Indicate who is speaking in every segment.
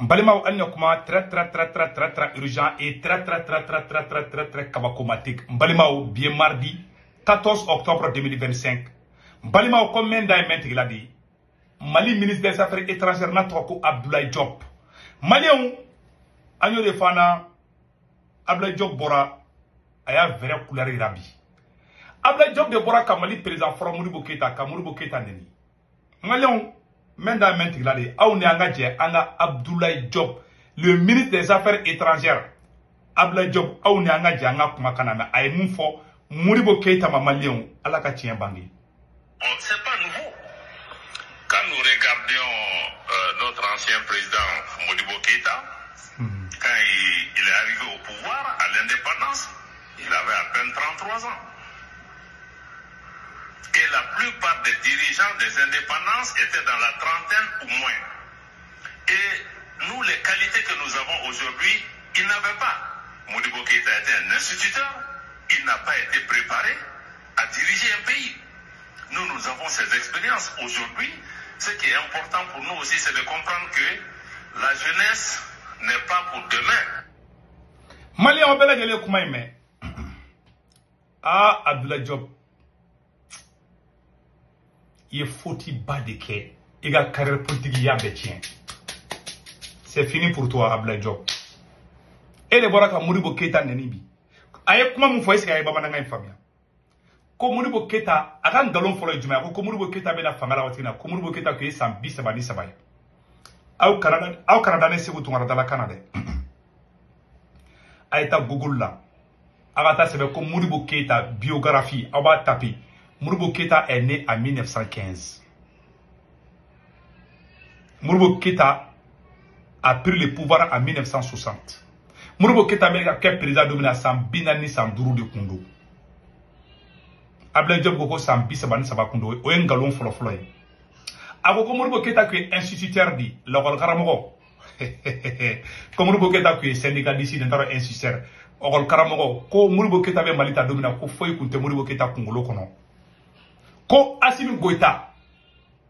Speaker 1: N balimaw, hali ni kuma très très très très très très urgent et très très très très très très très très kabakomatique. N balimaw, bi ye mardi 14 octobre 2025. N balimaw, ko mɛn da ye mɛn tigila de ye. Mali ministre des Affaires étrangères n'a tɔgɔ ko Abdoulaye Diop. Maliyɛnw, an y'o de fɔ an na, Abdoulaye Diop bɔra, a y'a vrai couleur yira bi. Abdoulaye Diop de bɔra ka Mali président fɔlɔ Modibo Keita, ka Modibo Keita neni. Maliyɛnw, mɛn da mɛn tigila de, aw ni an ka jɛ an ka Abdoulaye Diop, le ministre des Affaires étrangères, Abdoulaye Diop, aw ni an ka jɛ an ka kuma kana mɛn a ye mun fɔ Modibo Keita ma. Maliyɛnw, Ala ka tiɲɛ bange.
Speaker 2: C'est pas nouveau. Quand nous regardions notre ancien président Modibo Keïta, quand il est arrivé au pouvoir à l'indépendance, il avait à peine 33 ans. Et la plupart des dirigeants des indépendances étaient dans la trentaine ou moins. Et nous, les qualités que nous avons aujourd'hui, ils n'avaient pas. Modibo Keïta était un instituteur, il n'a pas été préparé à diriger un pays. Nous, nous avons ces expériences. Aujourd'hui, ce qui est important pour nous aussi, c'est de comprendre que la jeunesse n'est pas pour demain.
Speaker 1: Maliyɛnw bɛɛ lajɛlen ye kuma in mɛn. Aa, Abdoulaye Diop, i ye faute ba de kɛ, i ka carrière politique, i y'a bɛɛ tiɲɛ. C'est fini pour toi, Abdoulaye Diop. E de bɔra ka Modibo Keita neni bi. A ye kuma mun fɔ, est ce que a ye bamanankan in faamuya? Ko Modibo Keita, a ka nkalon fɔlɔ ye jumɛn ye? A ko ko Modibo Keita bɛna fanga la waati min na, ko Modibo Keita tun ye san 33 ye. Aw kana da ne Segu Tunkara dala kan na dɛ. A ye taa Google la, a ka taa sɛbɛn ko Modibo Keita biographie, aw b'a taper. Modibo Keita est né en 1915. Modibo Keita a pris le pouvoir en 1960. Modibo Keita bɛ ka kɛ président don min na, san 45 de kun don. Abdoulaye Diop ko ko san 33 kun don. O ye nkalon fɔlɔfɔlɔ ye. A ko ko Modibo Keita tun ye instituteur de ye, lakɔli karamɔgɔ, ko Modibo Keita tun ye syndicaliste de, n t'a dɔn, instituteur, ekɔli karamɔgɔ. Ko Modibo Keita bɛ Mali ta don min na, ko foyi tun tɛ Modibo Keita kunkolo kɔnɔ. Ko Assimi Goïta,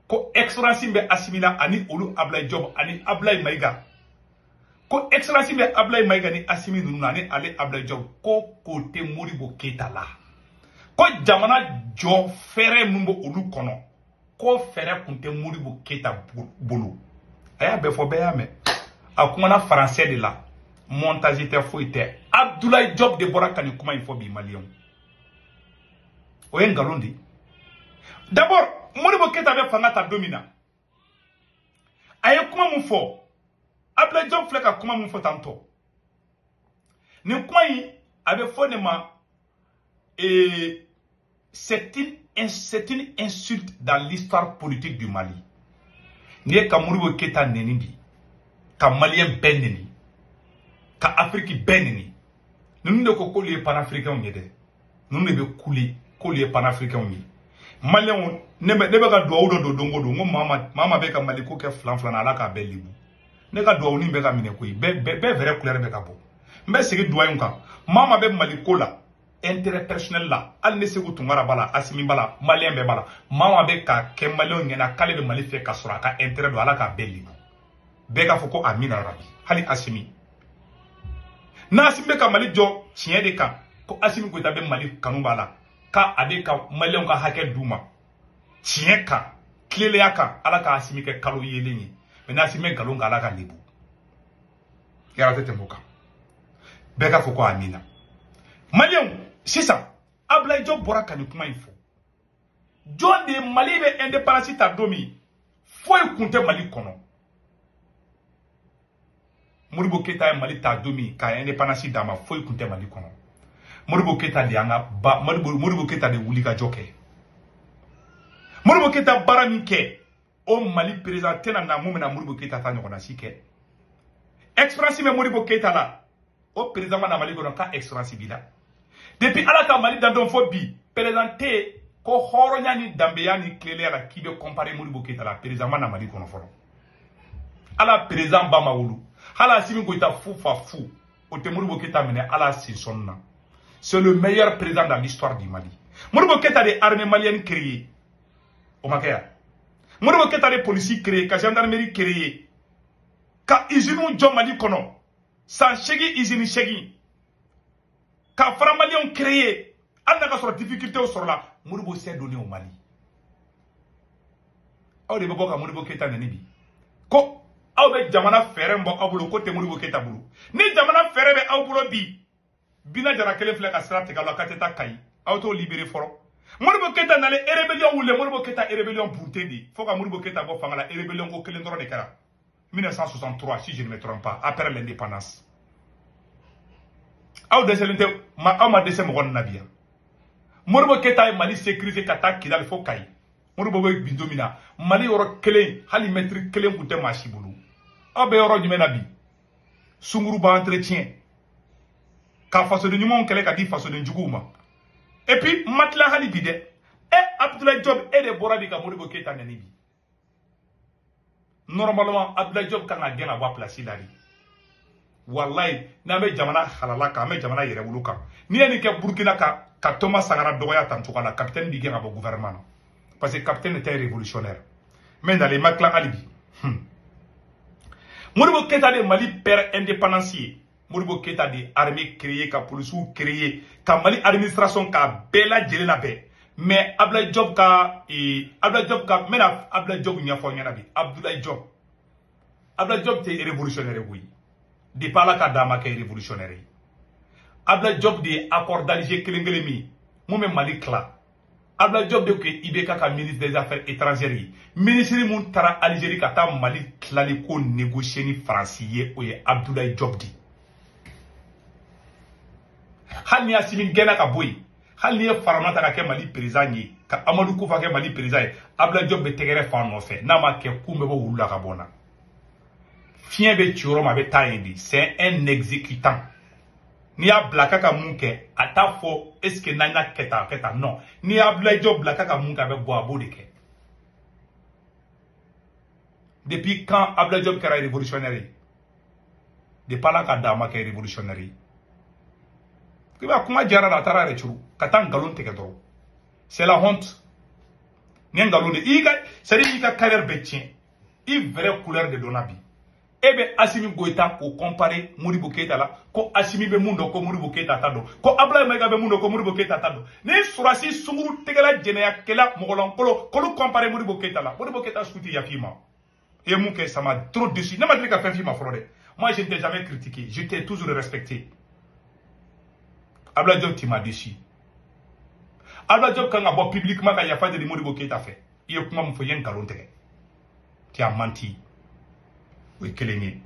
Speaker 1: ko excellence bɛ Assimi la ani olu Abdoulaye Diop ani Abdoulaye Maïga, ko excellence bɛ Abdoulaye Maïga ni Assimi ninnu na ani ale Abdoulaye Diop, ko k'o tɛ Modibo Keita la. Ko jamana jɔ fɛɛrɛ min bɛ olu kɔnɔ, ko fɛɛrɛ kun tɛ Modibo Keita bolo. A y'a bɛɛ fɔ, bɛɛ y'a mɛn. A kumana français de la, montage tɛ, foyi tɛ. Abdoulaye Diop de bɔra ka nin kuma in fɔ bi. Maliyɛnw, o ye nkalon de ye. D'abord, Modibo Keita bɛ fanga ta don min na, a ye kuma mun fɔ? Abdoulaye Diop filɛ ka kuma mun fɔ tantɔ, nin kuma in, a bɛ fɔ nin ma, c'est une insulte dans l'histoire politique du Mali. N'i ye ka Modibo Keita neni bi, ka Maliyɛn bɛɛ neni, ka Afiriki bɛɛ neni, ninnu de ko k'olu ye panafricains ye dɛ. Ninnu de bɛ kule k'olu ye panafricains ye. Maliyɛnw, ne bɛ ka duwawu dɔ don don o don, n ko maa maa bɛ ka Mali ko kɛ filan filan na, Ala k'a bɛɛ lebu. Ne ka duwawu ni bɛ ka minɛ koyi, bɛɛ bɛɛ vrai couleur bɛ ka bɔ. N bɛ segin duwawu in kan. Maa maa bɛ Mali ko la intérêt personnel la, hali ne Segu Tunkara b'a la, Asimi b'a la, Maliyɛn bɛɛ b'a la, maa maa bɛ ka kɛ Maliyɛnw ɲɛna k'ale bɛ Mali fɛ ka sɔrɔ a ka intérêt don, Ala k'a bɛɛ lebu. Bɛɛ k'a fɔ ko amina rabi. Hali Asimi, n'Asimi bɛ ka Mali jɔ tiɲɛ de kan, ko Asimi Goïta bɛ Mali kanu b'a la, k'a a bɛ ka Maliyɛnw ka hakɛ d'u ma tiɲɛ kan, tilelenya kan, Ala ka Asimi kɛ kalo yelen ye. Mɛ n'Asimi bɛ nkalon kan, Ala ka lebu. Yàrá tɛ tɛmɛ o kan. Bɛɛ k'a fɔ ko amina. Maliyɛnw, sisan Abdoulaye Diop bɔra ka nin kuma in fɔ. Jɔn de ye Mali bɛ indépendance ta don min, foyi kun tɛ Mali kɔnɔ? Modibo Keita ye Mali ta don min ka indépendance d'a ma, foyi kun tɛ Mali kɔnɔ. Modibo Keita de y'an ka ba, Modibo Keita de wuli ka jɔ kɛ. Modibo Keita baara min kɛ, o Mali président tɛna na mun bɛna Modibo Keita ta ɲɔgɔnna si kɛ. Expérience bɛ Modibo Keita la, o président ma na Mali kɔnɔ k'a expérience b'i la. Depuis Ala ka Mali dan don fo bi, président tɛ yen ko hɔrɔnya ni danbeya ni tilennenya la k'i bɛ comparer Modibo Keita la. Président ma na Mali kɔnɔ fɔlɔ. Ala président ba ma wolo, hali Assimi Goïta fu fa fu, o tɛ Modibo Keita minɛ Ala sen sɔnni na. C'est le meilleur président dans l'histoire du Mali. Modibo Keita de armée malienne créée, o ma kɛ yan. Modibo Keita de police créé, ka gendarmerie créé. Ka usine jɔ Mali kɔnɔ. San 8 usine 8. Ka franc malien créer. Hali n'a ka sɔrɔ difficulté sɔrɔla, Modibo s'est donné au Mali. Aw de bɛ bɔ ka Modibo Keita nɛni bi. Ko aw bɛ jamana fɛɛrɛ min bɔ aw bolo ko tɛ Modibo Keita bolo. Ni jamana fɛɛrɛ bɛ aw bolo bi, Bina Jara kelen filɛ ka sira tigɛ aw la k'a tɛ taa Kayi. Aw t'o libéré fɔlɔ. Modibo Keita nalen rébellion wuli, Modibo Keita rébellion bunte de. Fo ka Modibo Keita bɔ fanga la, rébellion ko kelen dɔrɔn de kɛra. 1963, si je ne me trompe pas, après l'indépendance. Aw dɛsɛlen tɛ, aw ma dɛsɛ mɔgɔ ninnu na bi yan. Modibo Keita ye Mali sécuriser ka taa Kidali fo Kayi. Modibo bɛ bin don min na, Mali yɔrɔ kelen, hali mètre kelen tun tɛ maa si bolo. Aw bɛ yɔrɔ jumɛn na bi? Sunguruba entretien. Ka fasoden ɲumanw kɛlɛ ka di fasoden juguw ma. Et puis, ma tila hali bi dɛ. E Abdoulaye Diop, e de bɔra bi ka Modibo Keita nɛni bi. Normalement, Abdoulaye Diop kan ka gɛn ka bɔ a place la de. Wallahi, n'an bɛ jamana halala kan, an bɛ jamana yɛrɛwolo kan. N'i ye nin kɛ Burkina kan, ka Thomas Sankara dɔgɔya tan cogoya la, capitaine b'i gɛn ka bɔ gouvernement na. Parce que capitaine était révolutionnaire. Mais nalen ma tila hali bi. Modibo Keita de Mali père indépendance ye. Modibo Keita de armée créée, ka policiers créé, ka Mali administration ka bɛɛ lajɛlen labɛn. Mais Abdoulaye Diop ka Abdoulaye Diop ka n bɛna Abdoulaye Diop ɲɛfɔ aw ɲɛna bi. Abdoulaye Diop. Abdoulaye Diop tɛ révolutionnaire ye koyi. Depuis Ala ka d'a ma kɛ révolutionnaire ye. Abdoulaye Diop de ye accord d'Alger kelen kelen min mun bɛ Mali tila. Abdoulaye Diop de tun ye IBK ka ministre des affaires étrangères ye. Ministre mun taara Algérie ka taa Mali tilali ko négocier ni Faransi ye, o ye Abdoulaye Diop de ye. Hali ni Assimi gɛnna ka bɔ yen, hali ni ye Faramata ta ka kɛ Mali président ye, ka Amadou Koufa kɛ Mali président ye, Abdoulaye Diop bɛ tɛgɛrɛ fa nɔfɛ. N'a ma kɛ, kun bɛ bɔ wulu la ka bɔ n na. Fiɲɛ bɛ ci yɔrɔ min, a bɛ taa yen de. C'est un exécutant. N'i y'a bila k'a ka mun kɛ, a t'a fɔ est ce que n'an y'a kɛ tan, a kɛ tan. Non. N'i y'a Abdoulaye Diop bila k'a ka mun kɛ, a bɛ bɔ, a b'o de kɛ. Depuis quand Abdoulaye Diop kɛra révolutionnaire ye? Depuis Ala ka d'a ma kɛ révolutionnaire ye. I b'a kuma diyara la, a taara yɛrɛ curu ka taa nkalon tigɛ dɔrɔn. C'est la honte. Nin ye nkalon de ye. I ka, c'est à dire i ka carrière bɛ tiɲɛ. I vraie couleur de dɔnna bi. E bɛ Assimi Goïta k'o comparer Modibo Keita la, ko Assimi bɛ mun dɔn ko Modibo Keita t'a dɔn, ko Abdoulaye Maïga bɛ mun dɔn ko Modibo Keita t'a dɔn. Ni sɔrɔdasi sunguru tɛgɛla jɛnɛyakɛla mɔgɔlankolon k'olu comparer Modibo Keita la, Modibo Keita su tɛ yafa i ma. I ye mun kɛ, ça m'a trop déçu. Ne ma deli ka fɛn f'i ma fɔlɔ dɛ. Moi, je ne t'ai jamais critiqué, je t'ai toujours respecté. Abdoulaye Diop, tu m'as déçu. Abdoulaye Diop kan ka bɔ publiquement ka yafa deli Modibo Keita fɛ. I ye kuma min fɔ, i ye nkalon tigɛ. Tu as menti. O ye kelen ye.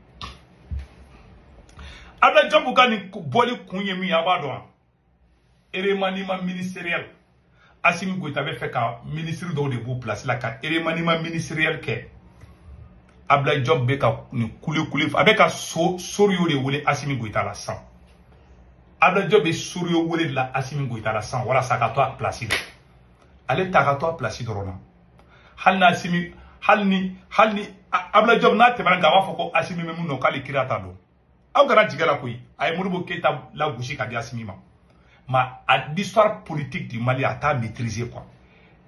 Speaker 1: Abdoulaye Diop ka nin bɔli kun ye min ye, a b'a dɔn wa? Remaniement ministériel. Assimi Goïta bɛ fɛ ka ministre dɔw de b'u place la ka remaniement ministériel kɛ. Abdoulaye Diop bɛ ka nin kule kule, a bɛ ka so Soriyo de wele Assimi Goïta la sisan. Abdoulaye Diop bɛ Soriyo wele de la Assimi Goïta la sisan walasa a ka to a place la. Ale ta ka to a place dɔrɔn na. Hali ni Assimi, hali ni Abdoulaye Diop n'a tɛmɛna kan, a b'a fɔ ko Assimi bɛ mun dɔn k'ale kira t'a dɔn. Aw kana jigin la koyi. A ye Modibo Keita lagosi ka di Assimi ma. Mais à l'histoire politique du Mali, a t'a maîtriser quoi.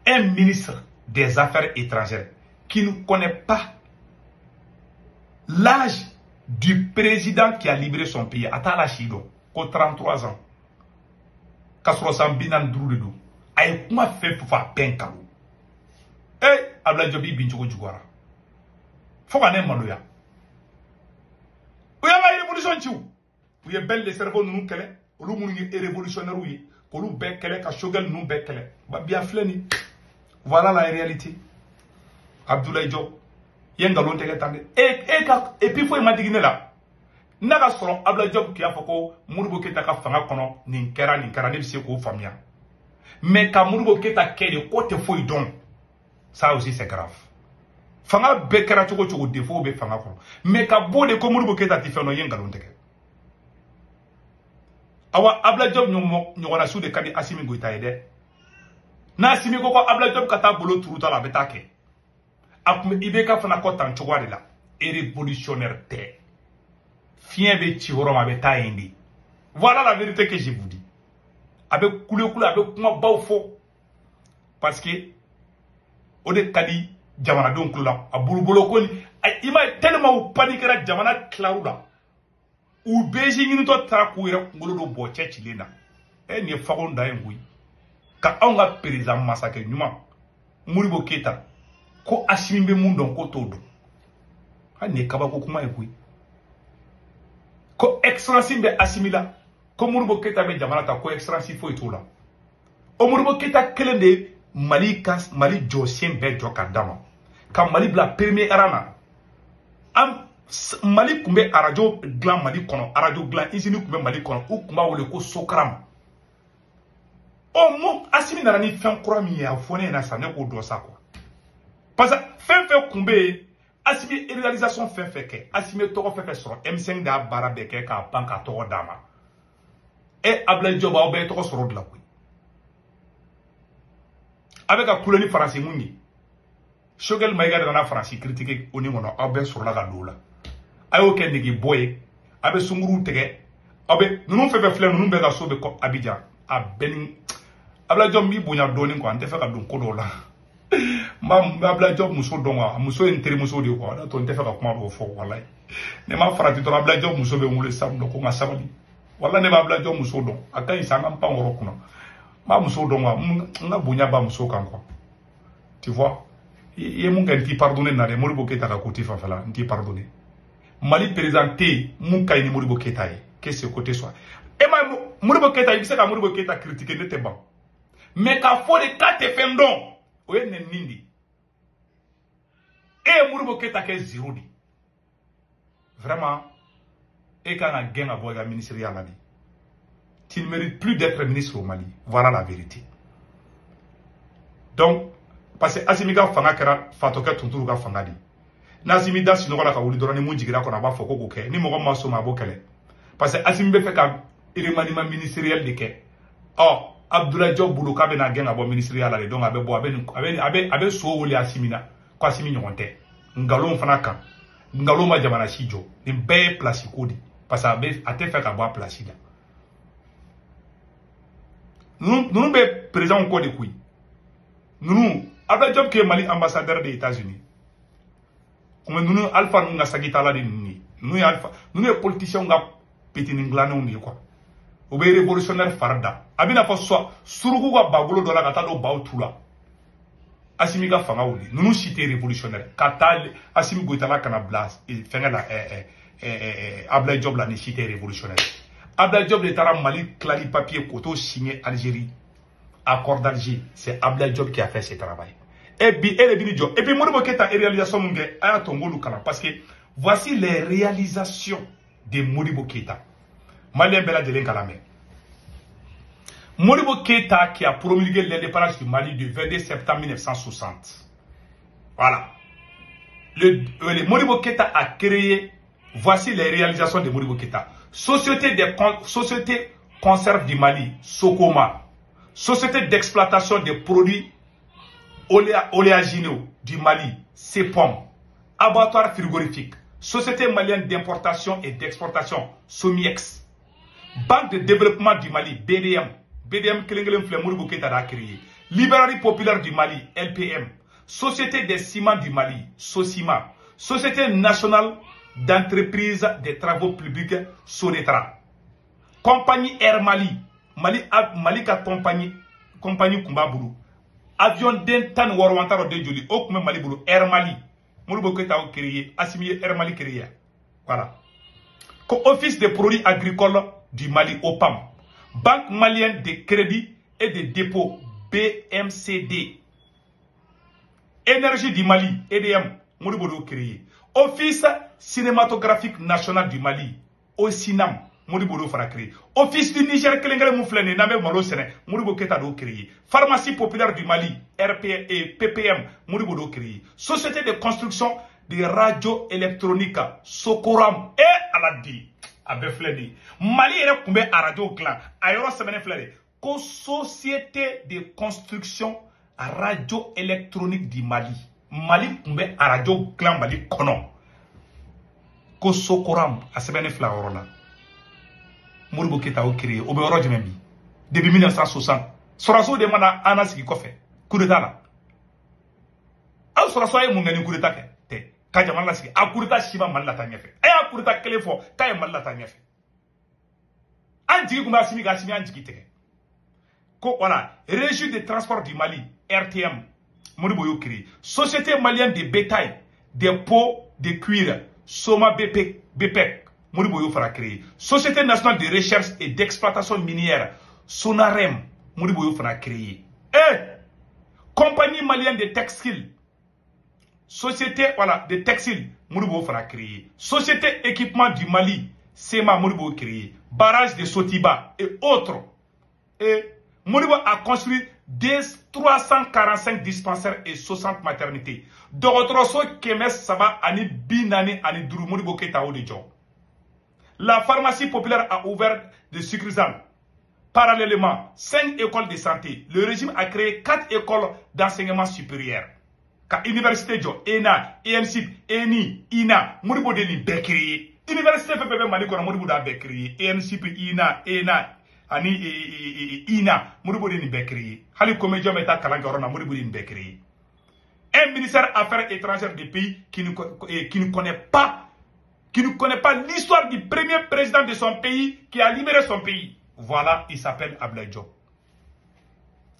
Speaker 1: Un ministre des Affaires étrangères qui ne connaît pas l'âge du président qui a libéré son pays, a t'a la si dɔn ko 33 ans. K'a sɔrɔ san 45 de don. A ye kuma fɛn fɛn fɔ, a bɛɛ nkalon. Eh, Abdoulaye Diop, i bin cogo juguyara. Fo ka ne maloya. U y'an ka révolution ci o. U ye Ben le Cerveau ninnu kɛlɛ, olu minnu ye révolutionnaire ye, k'olu bɛɛ kɛlɛ, ka Choguel ninnu bɛɛ kɛlɛ. Ba bi a filɛ nin. Voilà la réalité. Abdoulaye Diop, i ye nkalon tigɛ tan dɛ. E ka, et puis foyi ma digi ne la. N'a ka sɔrɔ Abdoulaye Diop k'i y'a fɔ ko Modibo Keita ka fanga kɔnɔ nin kɛra nin kɛra, ne bɛ se k'o faamuya. Mais ka Modibo Keita kɛ de ko tɛ foyi dɔn. Ça aussi c'est grave. Fanga bɛɛ kɛra cogo cogo, défaut bɛ fanga kɔnɔ. Mais ka bɔ de ko Modibo Keita tɛ fɛn dɔn, i ye nkalon tigɛ. Awa Abdoulaye Diop ɲɔgɔnna su de ka di Assimi Goïta ye dɛ. N'Assimi ko ko Abdoulaye Diop ka taa bolo turu ta la, a bɛ taa kɛ. A tun bɛ IBK fana kɔ tan cogoya de la. Révolutionnaire tɛ. Fiɲɛ bɛ ci yɔrɔ min, a bɛ taa yen de. Voilà la vérité que je vous dis. A bɛ kule kule, a bɛ kumabaw fɔ. Parce que o de ka di jamanadenw tulo la. A bolobolo ko ni I m'a ye tellement u paniquera jamana tilar'u la. U bɛɛ ɲinitɔ taara k'u yɛrɛ kunkolo don bɔ cɛ cilen na. E nin ye fagon da ye koyi. Ka anw ka président masakɛ ɲuman Modibo Keita ko Assimi bɛ mun dɔn ko t'o dɔn. Hali nin ye kabako kuma ye koyi. Ko excellence bɛ Assimi la ko Modibo Keita bɛ jamana ta ko excellence foyi t'o la. O Modibo Keita kelen de ye Mali ka Mali jɔsen bɛɛ jɔ ka d'a ma. Ka Mali bila premier rang na. An Mali tun bɛ arajo dilan Mali kɔnɔ, arajo dilan usine tun bɛ Mali kɔnɔ, u tun b'a wele ko Sokaram. Ɔ mun Assimi nana ni fɛn kura min ye a fɔ ne ɲɛna sisan ne k'o dɔn sa quoi. Parce que fɛn fɛn tun bɛ yen Assimi réalisation fɛn fɛn kɛ, Assimi ye tɔgɔ fɛn fɛn sɔrɔ M5 de y'a baara bɛɛ kɛ k'a ban k'a tɔgɔ d'a ma. E Abdoulaye Diop aw bɛɛ ye tɔgɔ sɔrɔ o de la koyi. A bɛ ka kule ni Faransi mun ye. Choguel Maïga de nana Faransi critiquer o ni kɔnɔ aw bɛɛ sɔrɔla ka don o la. A y'o kɛ nege bɔ ye, a bɛ sunkuruw tigɛ, aw bɛ ninnu fɛn fɛn filɛ ninnu bɛɛ ka so bɛ kɔ Abidjan a bɛɛ ni Abdoulaye Diop n b'i bonya dɔɔnin quoi n tɛ fɛ ka don ko dɔw la. N b'a Abdoulaye Diop muso dɔn quoi, muso ye n terimuso de ye quoi, o de y'a to n tɛ fɛ ka kuma dɔw fɔ walayi. Ne ma farati dɔrɔn Abdoulaye Diop muso bɛ n wele sisan nɔ ko n ka sabali. Walayi ne b'a Abdoulaye Diop muso dɔn, a ka ɲi sa an ka pan wɔrɔ kunna. N b'a muso dɔn quoi, n ka bonya b'a muso kan quoi. Tu vois? I ye mun kɛ n t'i pardonner na dɛ, Modibo Keita ka côté fanfɛla n t'i pardonner. Mali président tɛ yen mun ka ɲi ni Modibo Keita ye, que ce côté soit. E ma ye Modibo Keita, i bɛ se ka Modibo Keita critiquer ne tɛ ban. Mais k'a fɔ de k'a tɛ fɛn dɔn, o ye nɛnini de ye. E ye Modibo Keita kɛ zéro de ye. Vraiment, e kan ka gɛn ka bɔ i ka ministériya la de. Tu ne mérites plus d'être ministre au Mali. Voilà la vérité. Donc, parce que Assimi ka fanga kɛra fatɔkɛ tunturu ka fanga de ye. N'Assimi da sunɔgɔ la ka wuli dɔrɔn ni mun jiginra kɔnɔ a b'a fɔ ko k'o kɛ. Ni mɔgɔ ma sɔn ma a b'o kɛlɛ. Parce que Assimi bɛ fɛ ka remaniement ministériel de kɛ. Ɔ Abdoulaye Diop bolo k'a bɛna gɛn ka bɔ ministériya la de. Donc a bɛ bɔ a bɛ so wele Assimi na ko Assimi ɲɔgɔn tɛ. Nkalon fana kan. Nkalon ma jamana si jɔ. Nin bɛɛ ye place ko de. Parce que a tɛ fɛ ka bɔ a place la. Ninnu bɛ président kɔ de koyi. Ninnu Abdoulaye Diop qui est Mali ambassadeur des États-Unis. Kuma ninnu Alpha ninnu ka sagitala de ninnu ye. Ninnu ye Alpha, ninnu ye politiciens ka petinin dilannenw de ye quoi. U bɛ révolutionnaire fari da. A bɛna fɔ sɔ suruku ka bagolo dɔ la ka taa don baw tu la. Assimi ka fanga wuli. Ninnu si tɛ révolutionnaire. Ka taa Assimi Goïta la ka na bila fɛngɛ la Abdoulaye Diop la ni si tɛ révolutionnaire. Abdoulaye Diop de taara Mali tilali papier k'o t'o signer Algérie. Accord d'Alger, c'est Abdoulaye Diop qui a fait ce travail. Et puis, et puis Modibo Keita réalisation mun kɛ, a y'a to n k'olu kalan parce que voici les réalisations de Modibo Keita. Malien bɛɛ lajɛlen kalan mɛn. Modibo Keita qui a promulgué l'indépendance du Mali du 22 septembre 1960. Voilà. Le Modibo Keita a créé, voici les réalisations de Modibo Keita. Société conserve du Mali, Socoma. Société d'exploitation des produits oléagineux du Mali, CEPOM. Abattoir frigorifique. Société malienne d'importation et d'exportation, SOMIEX. Banque de développement du Mali, BDM. BDM kelen filɛ Modibo Keita d'a créé. Librairie populaire du Mali, LPM. Société des ciments du Mali, SOCIMA. Société nationale d'entreprise des travaux publics, SONETRA. Compagnie Air Mali. Mali ka compagnie kun b'a bolo. Avion den 16 an t'a dɔn den joli o kun bɛ Mali bolo Air Mali. Modibo Keita y'o créé, Assimi ye Air Mali créé. Voilà. Ko Office des produits agricoles du Mali, OPAM. Banque malienne de crédit et de dépôt, BMCD. Énergie du Mali, EDM, Modibo y'o créé. Office cinématographique national du Mali, OSINAM. Modibo y'o fana créé. Office du Niger kelen kelen mun filɛ nin ye n'an bɛ malo sɛnɛ, Modibo Keita d'o créé. Pharmacie populaire du Mali, RPE, PPM, Modibo d'o créé. Société de construction de radio électronique, Sokoram, e ala di a bɛɛ filɛ nin ye. Mali yɛrɛ tun bɛ arajo dilan, a yɔrɔ sɛbɛnnen filɛ de ko Société de construction radio électronique du Mali. Mali tun bɛ arajo dilan Mali kɔnɔ. Ko Sokoram, a sɛbɛnnen filɛ a yɔrɔ la. Modibo Keita y'o créé, o bɛ yɔrɔ jumɛn bi? Depuis 1960. Sɔrɔdasiw de mana an sigi kɔfɛ, coup d'état la. Aw sɔrɔdasiw ye mun kɛ ni coup d'état kɛ? Tɛ. Ka jamana lasigi a coup d'état si ma Mali la taa ɲɛfɛ. A y'a coup d'état kelen fɔ k'a ye Mali la taa ɲɛfɛ. An jigi kun bɛ Assimi kan, Assimi y'an jigi tigɛ. Ko voilà, régie de transport du Mali, RTM, Modibo y'o créé. Société malienne de bétail, des peaux de cuir, Soma BP, BPEC, Modibo y'o fana créé. Société nationale de recherche et d'exploitation minière, Sonarem, Modibo y'o fana créé. Eh, compagnie malienne de textile, société voilà, de textile, Modibo fana créé. Société équipement du Mali, SEMA, Modibo créé. Barrage de Sotiba et autres. Et Modibo a construit 345 dispensaires et 60 maternités. Dɔgɔtɔrɔso 345 Modibo Keita o de jɔ. La pharmacie populaire a ouvert des succursales. Parallèlement, 5 écoles de santé. Le régime a créé 4 écoles d'enseignement supérieur. Ka université jɔ, ENA, ENSIP, ENI, INA, Modibo de nin bɛɛ créé. Université fɛn fɛn bɛ Mali kɔnɔ, Modibo de y'a bɛɛ créé. ENSIP, INA, ENA, ani INA, Modibo de nin bɛɛ créé. Hali comédien bɛ taa kalan kɛ yɔrɔ la, Modibo de nin bɛɛ créé. Un ministère affaires étrangères du pays qui ne connaît pas l'histoire du premier président de son pays qui a libéré son pays. Voilà, il s'appelle Ablaye Diop.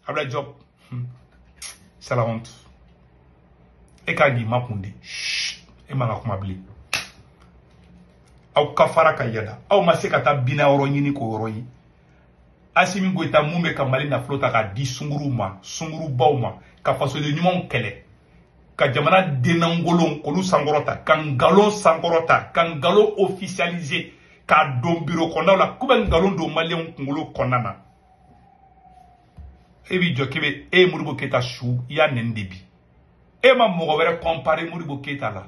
Speaker 1: Ablaye Diop, c'est la honte. E k'a di ma kun de, e man ka kuma bilen. Aw ka fara ka yɛlɛ. Aw ma se ka taa bina yɔrɔ ɲini k'o yɔrɔ ye. Assimi Goïta mun bɛ ka Mali nafolo ta k'a di sunguruw ma, sungurubaw ma, ka fasoden ɲumanw kɛlɛ, ka jamana dennangolon k'olu sankɔrɔta, ka nkalon sankɔrɔta, ka nkalon officialiser, k'a don bureau kɔnɔnaw la, k'u bɛ nkalon don maliyɛnw kunkolo kɔnɔna na. E b'i jɔ k'e bɛ e ye Modibo Keita su, i y'a nɛni de bi. E ma mɔgɔ wɛrɛ comparer Modibo Keita la.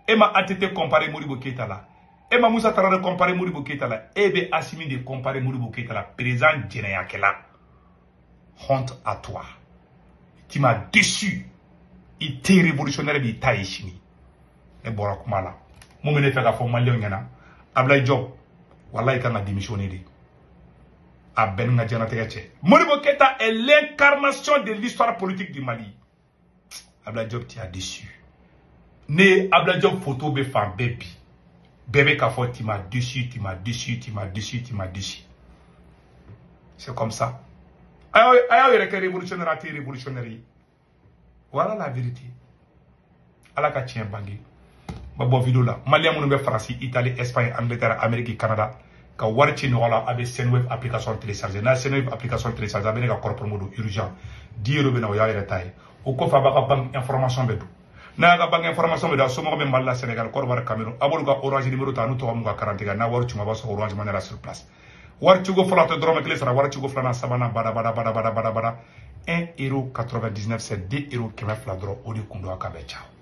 Speaker 1: E ma ATT comparer Modibo Keita la. E ma Moussa Traoré comparer Modibo Keita la. E bɛ Assimi de comparer Modibo Keita la, président jɛnɛyakɛla. Honte à toi. Tu m'as déçu. I tɛ révolutionnaire b'i ta ye sini. Ne bɔra kuma la. Mun bɛ ne fɛ k'a fɔ maliyɛnw ɲɛna, Ablaye Diop, walayi kan ka démissionner de. A bɛɛ ni n ka diɲɛlatigɛ cɛ. Modibo Keita est l'incarnation de l'histoire politique du Mali. Ablaye Diop, tu as déçu. Ne ye Ablaye Diop photo bɛ fan bɛɛ bi. Bɛɛ bɛ k'a fɔ tu m'as déçu, tu m'as déçu, tu m'as déçu, tu m'as déçu. C'est comme ça. A y'aw yɛrɛ kɛ révolutionnaire, a tɛ révolutionnaire ye. Voilà la vérité. Ala ka tiɲɛ bange. N bɛ bɔ vidéo la. Maliyɛn minnu bɛ Faransi, Italie, Espagne, Angleterre, Amérique, Canada, ka wari ci ɲɔgɔn la, a bɛ Sendwave application télécharger. N'a ye Sendwave application télécharger, a bɛ ne ka code promo don urgent. 10 euros bɛ na, o y'a yɛrɛ ta ye. O kɔfɛ, a b'a ka banque information bɛɛ don. N'a y'a ka banque information bɛɛ don, a somɔgɔw bɛ Mali la, Sénégal, Côte d'Ivoire, Cameroun, a b'olu ka Orange numéro ta, n'u tɔgɔ m'u ka carte kan, n'a wari ci ma, a b'a sɔrɔ Orange Money la sur place. Wari ciko fɔlɔ, a tɛ dɔrɔmɛ kelen sara. Wari ciko filanan, sabanan, bada bada bada bada bada bada. 1 euro 99, c'est 2 euros 200 dɔrɔn. O de kun don. A ka bɛn, ciao.